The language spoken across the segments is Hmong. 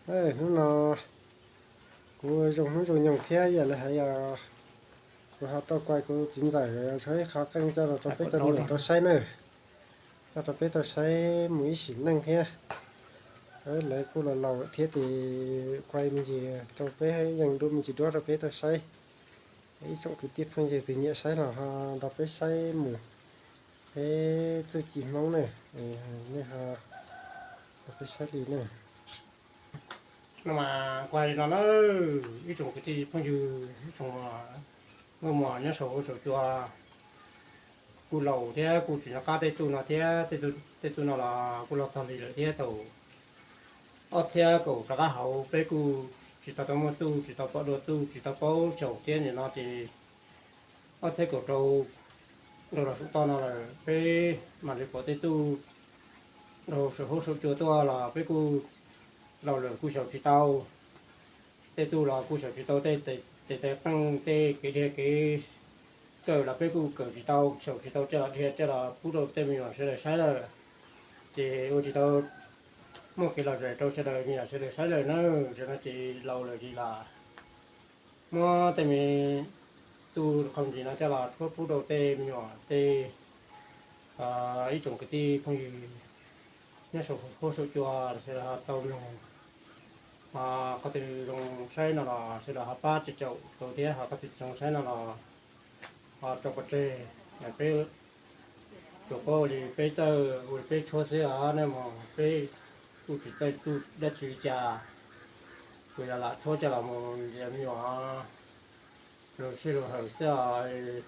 Hnub no kuv zoo hnub zoo nyoog thiab yam li hais yog kuv ho tau kuas kuv txiv ntxawm tshuab ib qho qeej coj los rau peb cov me nyuam tau saib na, coj rau peb tau saib mus ib sim neej thiab. Lawv kuj los laus thiab ces kuas me ntsis rau peb, yeej dua me ntsis duab rau peb tau saib. Ib tsoom kwv tij phooj ywg tus nyiam saib los ho nrog peb saib mus, peb txuj ci Hmoob ne, nej ho nrog peb saib li ne. No mas kuv hais li no na, ib tsoom kwv tij phooj ywg, ib tsoom nkauj muam nyob saum huab saum cua, kuj laus thiab kuj tsis nco qab tej txuj no thiab, tej txuj no los kuj los txog li lawm thiab, thaum ob txhiab kaum rov qab hauv peb kuj tsis tau tau muaj txuj, tsis tau pom dua txuj, tsis tau paub xyaum thiab. Nim no ces ob txhiab kaum rau rau los saum toj no lawm, peb mam li pom tej txuj rau saum huab saum cua tuaj los peb kuj laus lawm kuj xyaum tsis tau. Tej txuj los kuj xyaum tsis tau, tej tes taw qeej tej kev dhia kev kawm los peb kuj kawm tsis tau, xyaum tsis tau coj los dhia coj los pub rau tej me nyuam sawv daws saib lawm, ces ua tsis tau muaj kev lom zem rau sawv daws me nyuam sawv daws saib lawm na. Tam no ces laus lawm ces lam muab tej me txuj qhov ntsis no coj los tshuab pub rau tej me nyuam tej ib tsoom kwv tij phooj ywg nyob saum huab saum cua sawv daws ho tau mloog. Qhov twg zoo saib no los sawv daws ho pab caum caum rau thiab, ho qhov twg tsis zoo saib no los ho tso pov tseg. Peb tsuas paub ua li peb txawj ua li peb tshuab xwb os, nej mas peb kuj tsis txawj txuj dab tsi li cas, kuj yog lam tshuab coj los mus ntiav me nyuam lus sij lus hawm xwb os.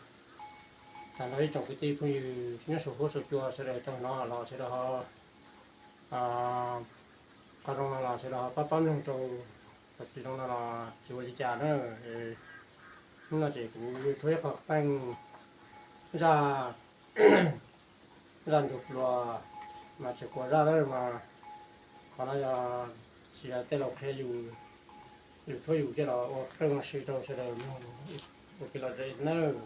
Tam no ib tsoom kwv tij phooj ywg nyob saum huab saum cua sawv daws tau hnov los sawv daws ho, qhov zoo no los sawv daws ho pab pab mloog rau, qhov tsis zoo no los tsis ua li cas na. Hnub no ces kuv tshuab ib qho qeej zaj, zaj ntsuag pluas mas tseem quas zaj lawm mas, qhov no yog tsis yog tej laus qhia yus, yus tshuab yus coj los ua qeej ua si rau sawv daws mloog ua kev lom zem nawb.